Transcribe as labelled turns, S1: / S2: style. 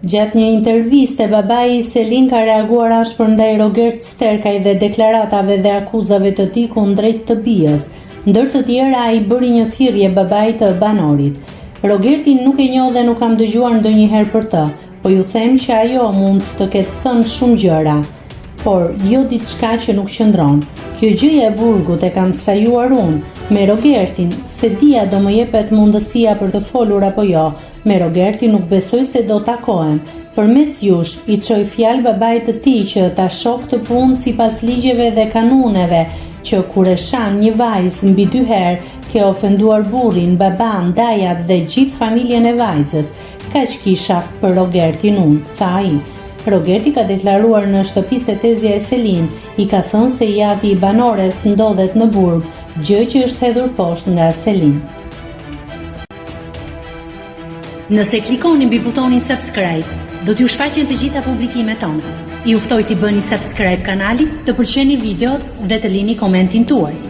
S1: Gjatë një interviste, babai i Selin ka reaguar ashpër ndaj Rogert Sterkaj dhe deklaratave dhe akuzave të tij kundrejt të bijës. Ndër të tjera, ai bëri një thirrje babait të banorit. Rogertin nuk e njoh dhe nuk kam dëgjuar ndonjëherë për të. Po ju them që ajo mund të ketë thënë shumë gjëra, por jo diçka që nuk qëndron. Kjo gjëja e burgut e kam sajuar unë, me Rogertin, s'e di a do më jepet mundësia për të folur apo jo, me Rogertin nuk besoj se do takohem. Përmes jush, i çoj fjalë babait të tij që ta shohë këtë punë sipas ligjeve dhe kanuneve, që kur e shan një vajzë mbi dy herë, ke ofenduar burrin, babanë, dajat dhe gjithë familjen e vajzës. Kaq kisha për Rogertin unë, tha ai. Rogerti ka deklaruar në shtëpi se tezja e Selin i ka thënë se i ati i banores ndodhet në burg, gjë që është hedhur poshtë nga Selin.
S2: Nëse klikoni mbi butonin subscribe, do t'ju shfaqen të gjitha publikimet tona. Ju ftoj t'i bëni subscribe kanalit, të pëlqeni videot dhe të lini komentin tuaj.